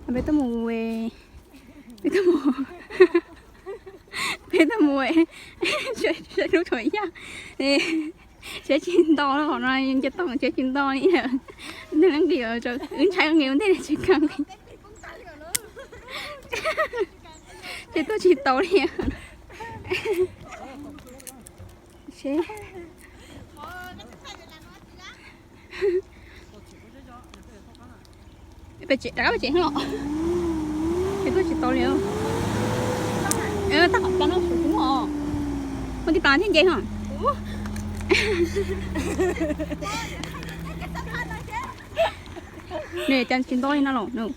Peb tuaj mus, peb tuaj mus, peb tuaj mus, saib lub tshuam yaj, saib tsis nto qhov no nce toj saib tsis nto li. Nws leej nqis, wb ntshai nqis ua ntej tsis kawg li. Ces tuaj tsis tau li. Rov qab pem tsev los. Ces tuaj tsis tau li. Tab tom plas no suav tsis muaj os. Muaj tib plas thiab nce no. Nws cas tsis nto li no los nws.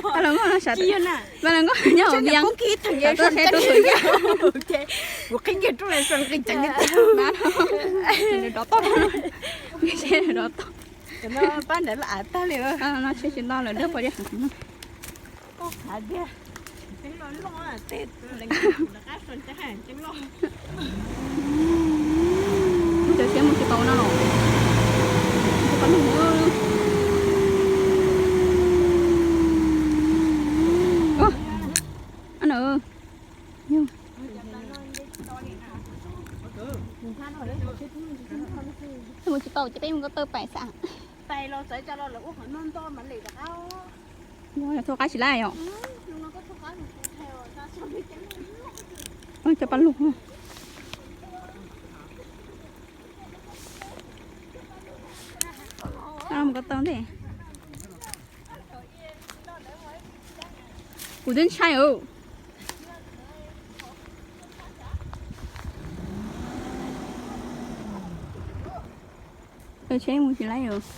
Pab Laus Nkauj no sav, Pab Laus Nkauj nyob hauv Vias, sav tuaj saib tub Suav Yaj. Rov toj, rov toj. No tsheb tsis nto lawm, dawb paug li heev no. Cov siab mus tsis tau no los. Mus tsis tau ces peb mus ko taw pais xwb. Yog thauj qab tsis laib yom. Cov pab lug. Mus ko taw ntej. Kuv twb ntshai os. Tsheb mus tsis laib os.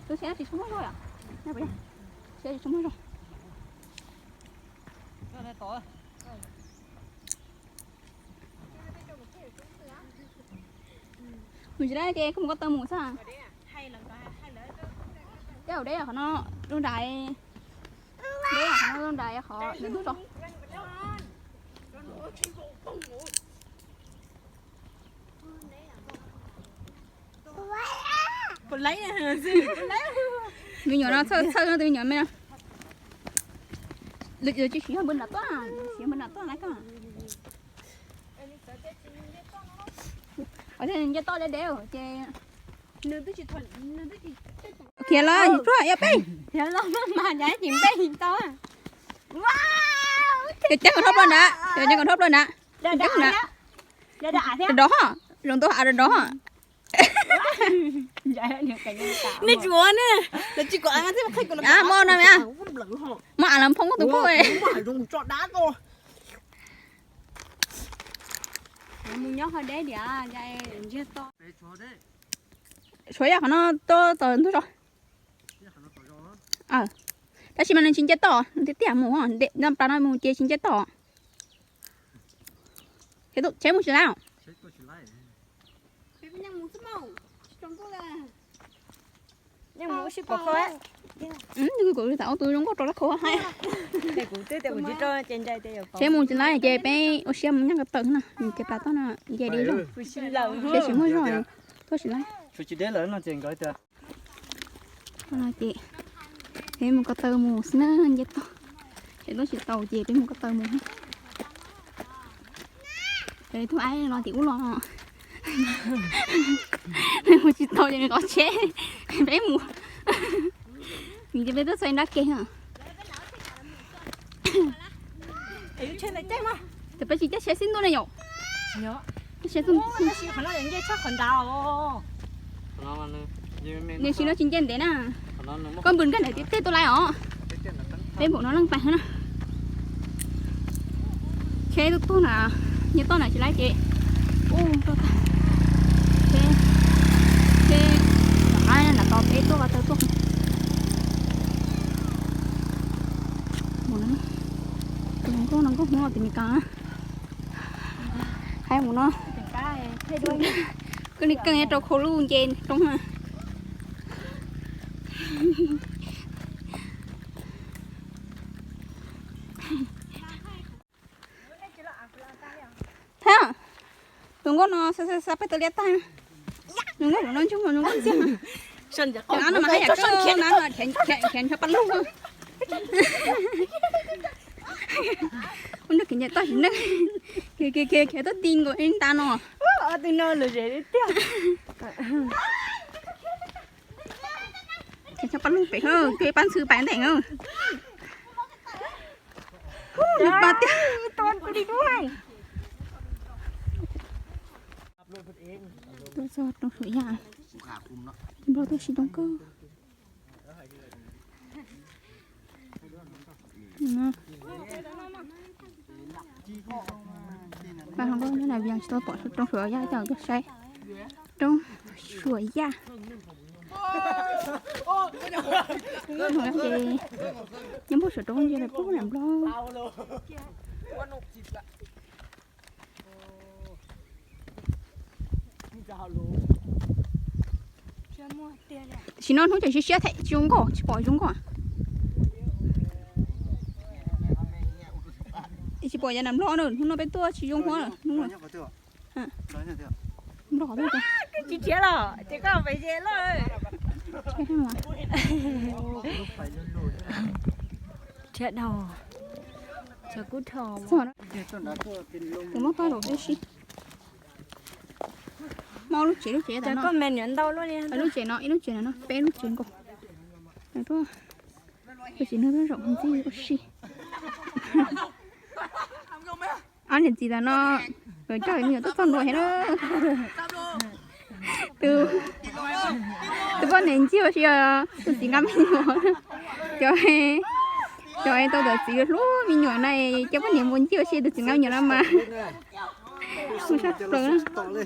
Tsis tshua muaj zog yom. Tsis tshua muaj zog. Mus tsis laib ces kuv mus ko taw mus xwb. Tej hauv deb qhov no, lub nram, deb qhov no lub nram qhov ntawm ntug zos. Me nyuam no txhawj txhawj no, tus me nyuam me no. Lawv tsis siv npawg nram tuaj, siv npawg nram tuaj lawm koj. Nce toj deb deb ces nws twb tsis, nws twb tsis, khiav los pluaj ib peb. Ces ceeb kom dhau pluaj nrad, ces ceeb kom dhau pluaj nrad. Dov dov, zoo ntuj av dov dov. Nej tsuav ne, lawv tsis kom av thiab, muab no, muab av los phoob tus phauj. Mus nyob qhov deb diam, ntsiag to. Tshuav yaj qhov no tuaj tom ntug zos. Tab sis mas nws tsis nce toj, tiaj tiaj mus, nram plas no mus ces tsis nce toj. Tsheb mus tsis laib. Kuv tam ua tus zoo nkauj rau lab khau hais. Tsheb mus tsis laib ces peb ua siab mus nyob ko taw no, ces plas toj no nce deb zog. Tsheb tsis muaj zog, tuaj tsis laib. Ces peb mus ko taw mus xwb na, nce toj. Ces tuaj tsis tau ces peb mus ko taw mus. Peb tub aib no tim ub los. Peb mus tsis tau ces nws qhov tsheb, peb mus. Ces peb tuaj txog nrab ke. Ces peb tsis caij tsheb xib ntuj ne yom. Nws tsis no tsis nce ntev na. Koj npws nkag ntawm tib teg tuaj laib os. Peb npaum no leej pais na. Tsheb tuaj tuaj na, nce toj na tsis laib ces. Ub, tuaj tag. Tsheb, tsheb, rov qab nram tod peb tuaj ko taw tuaj. Mus na. Tus hluas nkauj no nkauj Hmoob tim Mes Kas. Hais mus no. Koj li keej rau khau lub nce roob na. Nkauj no xa xa xa peb tau liab tag. Zoo nkauj no ntsoog zoo nkauj ntxiag. Cov av no mas haj yam kawg na, khiav nrhiav paj lug. Ua nrog khiav ncaim toj sim neej. Khiav khiav khiav tuaj ti nkaus ib nta no. Khiav nrhiav paj lug pem, khiav paj ntxhw pais ntej na. Nws pab tiag. Tuaj txog roob Suav Yaj, Nplog tuaj siv roob kawg. Pab hluas nkauj nyob Las Vegas tsis tau pom roob Suav Yaj, coj tuaj saib roob Suav Yaj. Nyob npog saum roob ntsia pub lam Nplog. Tam sim no hnub tseem siab siab thiab tsis zoo nkauj, tsis pom zoo nkauj. Tsis pom yav nram Nplog na, hnub no peb tuaj tsis zoo huab lawm hnub no. Nplog tsis thiab los ces koj pem ces lawm. Thiab dhau, cov kub dhau. Tus muab pab los peb sib. Muab lub tsev, lub tsev, lub tsev no, ib lub tsev no peb lub tsev nkaus. Tuaj, tus txiv neej tuaj zaum ntxij ua si. Ob niam txiv tam no nkawd coj me nyuam tuaj txog ntua thiab na. Tus, tus poj niam ncig ua si, tus txiv nqa me nyuam. Cov, cov tau tus txiv hlub me nyuam na, cov poj niam mus ncig ua si tus txiv nqa me nyuam no mas. Tus sab plaws na.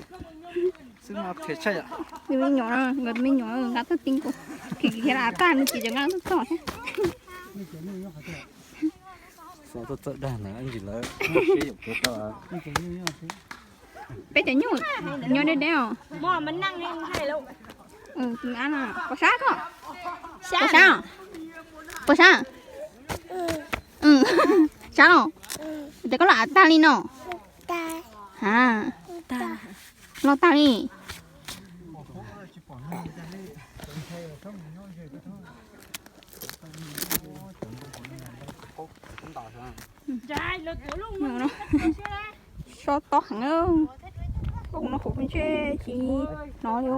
Tus me nyuam, nkawd tus me nyuam nqa tuaj ti nkaus, khiav khiav los tag nws txiv tseem nqa tuaj txog thiab. Peb cov nyuj nyob deb deb os. Puas sab? Puas sab? Sab los? Ces koj los av tag li no? Los tag li. Sob tob heev, koj kuv no kuv ntsej tsis hnov li.